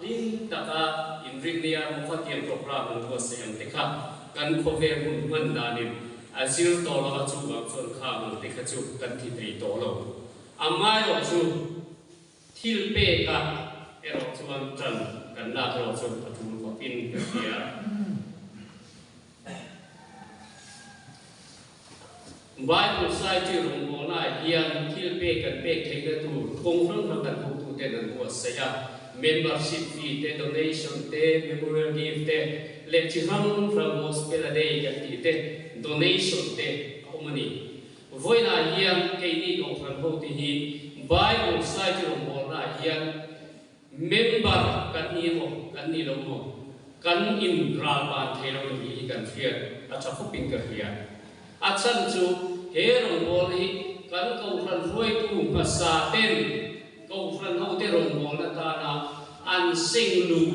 Hlim taka inrinnia Mukhathiam programme an buatsaih ang te kha kan khawvel hun hman danin a zir tawh lo a, chuvang chuan khang ang te kha chu kan ti thei tawh lo. Amaherawh chu thil peka erawh chuan ṭan kan lak erawh chu a ṭul khawpin ka hria. Bible Society rawngbawlnaah hian thil pek kan pek theihna tur kawng hrang hrang kan hotuten an buatsaih a, membership fee te, donation te, memorial gift te, leh chi hrang hrang Gospel a day kan tih te, donation te a awm a ni. Vawiinah hian keini Kohhran hote hi Bible Society rawngbawlnaah hian Member kan ni emaw kan ni lo emaw kan in ral ban thei lo tih hi kan hriat a tha khawpin ka hria. A chhan chu he rawngbawlna hi kan Kohhran hruaitu hmasa ten Kohhran hote rawngbawlna tana an seng luh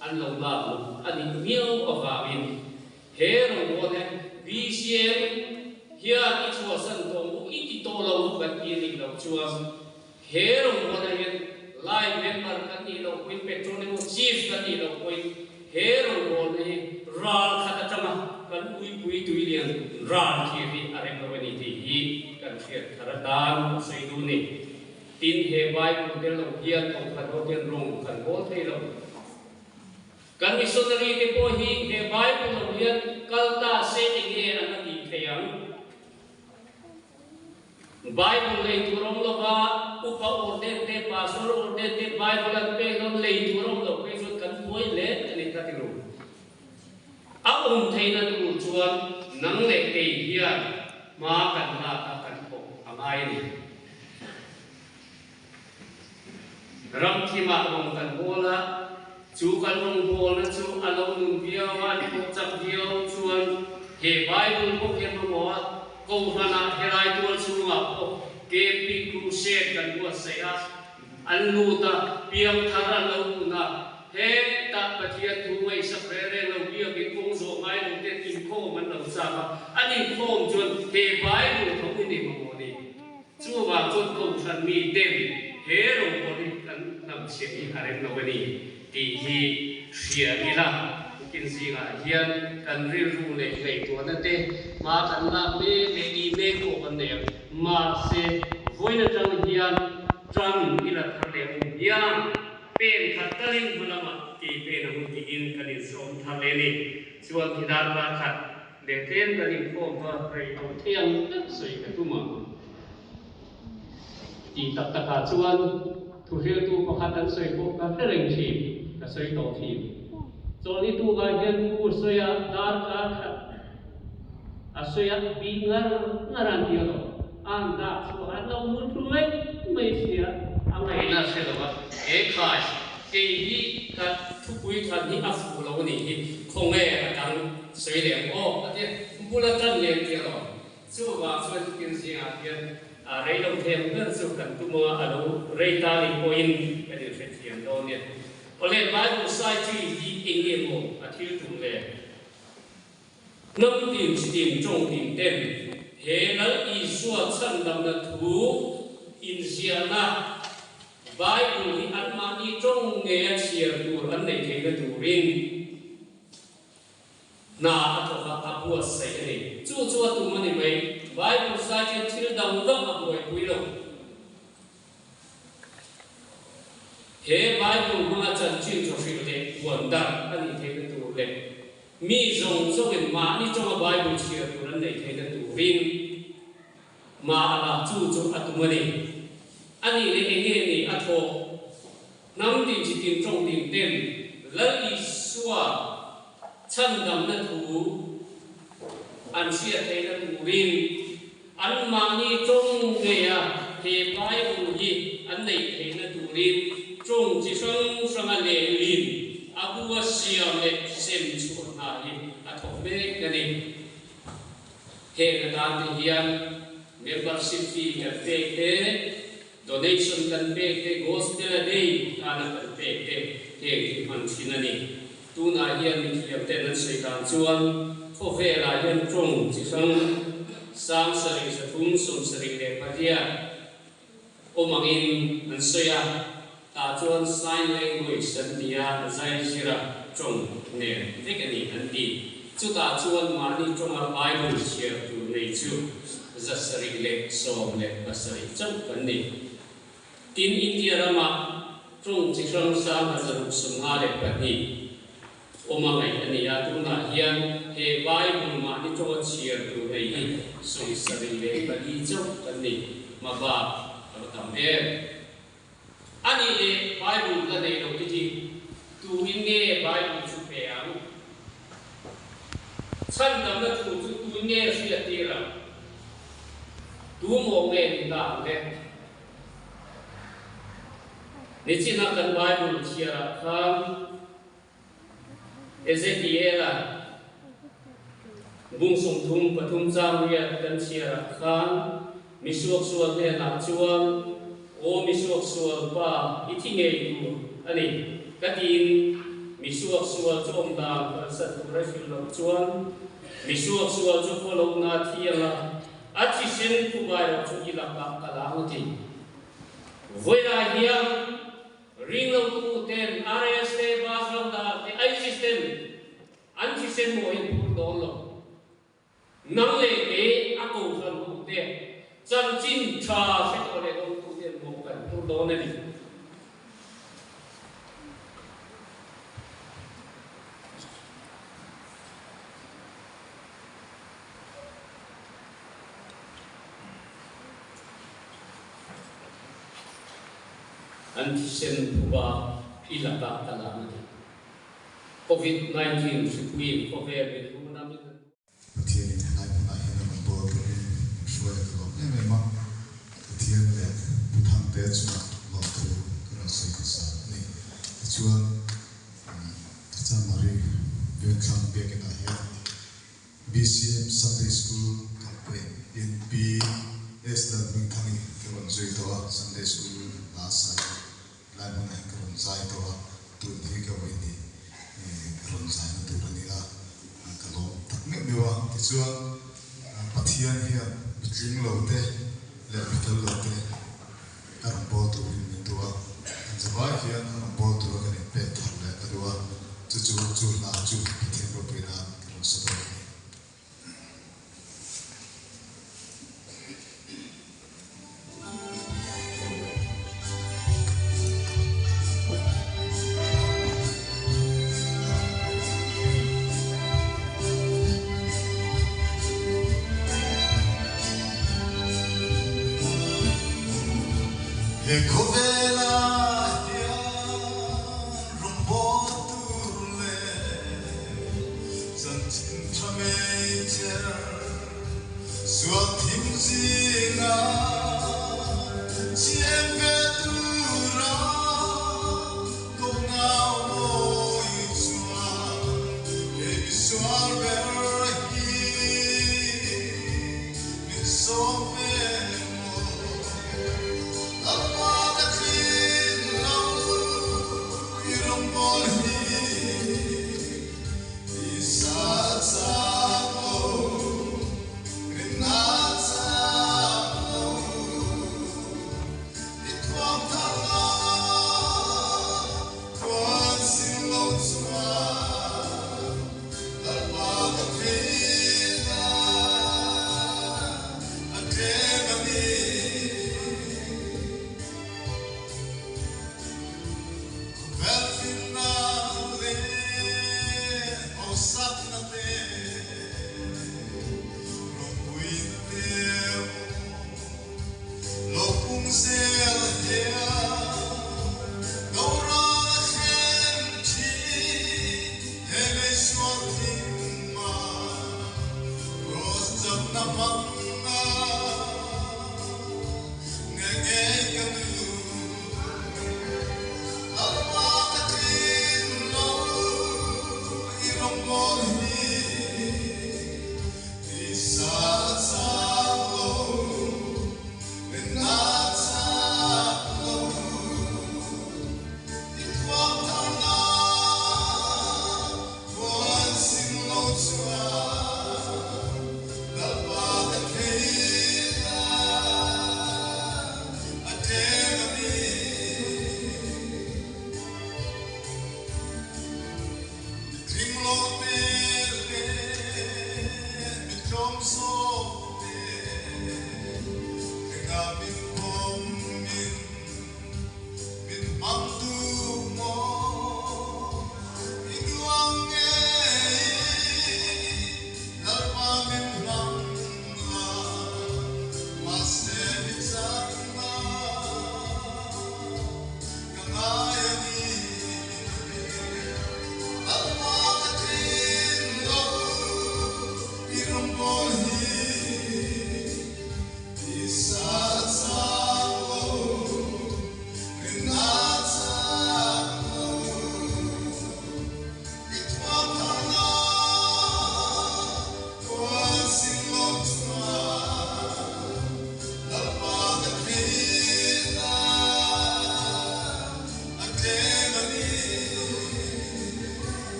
an lo lak luh a nih miau avangin he rawngbawlna hi BCM hian i chhuahsan tawh u i ti tawh lo kan ti a nih loh chuan He rawngbawlna hian Lai member kan nih loh pawhin Patron emaw Chief kan nih loh pawhin he rawngbawlna hi ral khat atanga kan uipui tuilian ral thlir hi a rem lo a ni tih hi kan hriat thar atan a sawi duh ni. Tin, he Bible tel lo hian Kohhran ho hian rawng kan bawl thei lo. Kan missionary te pawh hi he Bible lo hian kal ta se enge an la tih thei ang? Bible lei tur awm lova, upa order te, pastor order te Bible an pek dawn lei tur awm lo phei chuan kan buai hle a ni kha ti ru. A awm theihna tur chuan nang leh kei hian hma kan lak a kan thawk a ngai a ni. Ramthimah rawng kan bawl a, chu kan rawngbawlna chu a lo nun viau a, an thawk chak viau chuan he Bible bawk hian mamawh a, Kohhranah helai tual chhungah pawh Camping Crusade kan buatsaih a, an lut a, piangthar an lo hun a, hetah Pathian thu ngaihsak reng reng lo biakin kawng zawh ngai lo ten inkhawm an lo chak a, an inkhawm chuan he Bible tho hi ni mamawh ni. Chuvang chuan Kohhran mi ten he rawngbawl hi kan hnamchhiah hi a rem lo a ni tih hi hria ila, tukin zingah hian kan rilru leh ngaihtuahna te hma kan lak mek leh tih mek pawh kan nei ang. Mahse, vawiin atang hian tan ila thar leh ang hian pen khat talin hma lamah ke pen ang tiin kan insawm thar leh a ni. Chuan thidar kar khat Leh tlem kan inkhawm va rei lo thei ang ber sawi ka tum ang. Tih tak takah chuan thuhriltu pakhat an sawi pawh ka hre reng thin, ka sawi tawh thin. Chawlhni tukah hian thu sawi a dar kar khat a sawi a bih ngar ngar an ti alawm. A an dak chhuak a, an lo mu thu mai mai sia. A ngaihna a hre lo a, he khai kei hi ka thupui than hi a fuh lo a nih hi, khawnge a dang sawi leh ang aw a tia, bula tan leh ang tia lawm. Chuvang chuan tukin zingah hian a rei lo thei ang ber chu kan tum a, a lo rei ta nih pawhin kan inhrethiam dawn nia. Awle, Bible sai chi hi eng nge maw a thil tum le? Hnam tin chi tin tawng tin ten he Lal Isua chhandamna thu inziahna Bible hi anmahni tawng ngeia chhiar tur an neih theihna turin hna a thawk a, a buatsaih a ni. Chu chu a tum a ni mai. Bible sai chuan thil dang vak a buaipui lo. He Bible hmanga chanchin tha hrilh leh puan darh a nih theihna tur leh mi zawng zawngin mahni tawnga Bible chhiar tur an neih theihna turin hma a lak chu chu a tum a ni. A nih leh eng nge ni a thawk? Hnam tin chi tin tawng tin ten Lal Isua chhandamna thu an hriat theihna turin Anmahni tawng ngeia he Bible hi an neih theihna turin tawng chi hrang hranga lehlin a bua siam leh sem chhuah hna hi a thawk mek a ni. Heng atan te hian membership fee kan pek te, donation kan pek te, Gospel a Day tana kan pek te heng hi hman thin a ni. Tunah hian mithiam ten an sawi dan chuan khawvelah hian tawng chi hrang 7338 awm angin an sawi a. Tah chuan sign language an ti a, zai zira tawng nen vek a ni an ti. Chutah chuan mahni tawnga Bible chhiar tur nei chu 717 chauh kan ni. Tin, India rama tawng chi hrang hrang a 652 awm a ngaih a ni a, tunah hian he Bible mahni tawnga chhiar tur nei hi 74 chauh kan ni. Hmabak a va tam em? A nih leh Bible la nei lo te hi tuin nge Bible chu pe ang? Chhandamna thu chu tuin nge hriat tir ang? Tu maw nge ni ta ang le? Nichina kan Bible chhiarah khan Ezekiela bung 33 chang riat kan chhiarah khan misuaksual hnenah chuan, Aw misuaksual pa, i thi ngei tur a ni, ka tiin misuaksual chu awm dan kalsan tur a hrilh loh chuan misuaksual chu khawlohna thi anga a thisen thubai loh chu i lakah ka la ang a ti. Vawilah hian Ringlotu ten RS te, Bajrang Dal te, ISIS ten an thisen maw hi an phur dawn lo. Nang leh kei a kohhran ho te chanchin tha hre tawh leh dawngtu ten maw kan phur dawn a ni. An thisen phuba i lakah ka la a ti. Covid 19 hripuiin khawvel min hu namin an. Pathianin helai hmunah hian a rawn bawl turin min hruai a ka lawm em em a, Pathian leh Pu Thangte chungah lawmthu ka rawn sawi hmasa a ni. Tichuan, Chanmari Vengthlang biakinah hian BCM Sunday School Campaign in Pi Esther Hmingthangi ka rawn zui tawh a, Sunday School hla sai lai hmunah hian ka rawn zai tawh a, tun hi ka vawi hnih rawn zaina tur a ni a, ka lawm tak meuh meuh a. Tichuan Pathian hian mi tling lo te leh mi fel lo te a rawn bawl turin min duh a, kan zavai hian a rawn bawl tura kan inpek thar leh ka duh a, chu chu chu hla chu Pathian ropui nan ka rawn sa dawn a ni. He khawvelah hian rawngbâwl tur leh chanchin tha meichher sual thim zinga chiang ve tura ko ngau mawi chuan he misual ber hi min sawm ve maw? Lalpa ka tling lo i rawngbâwl hi i sa chak lo, rinna chak lo.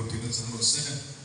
ropui na chang rawh se.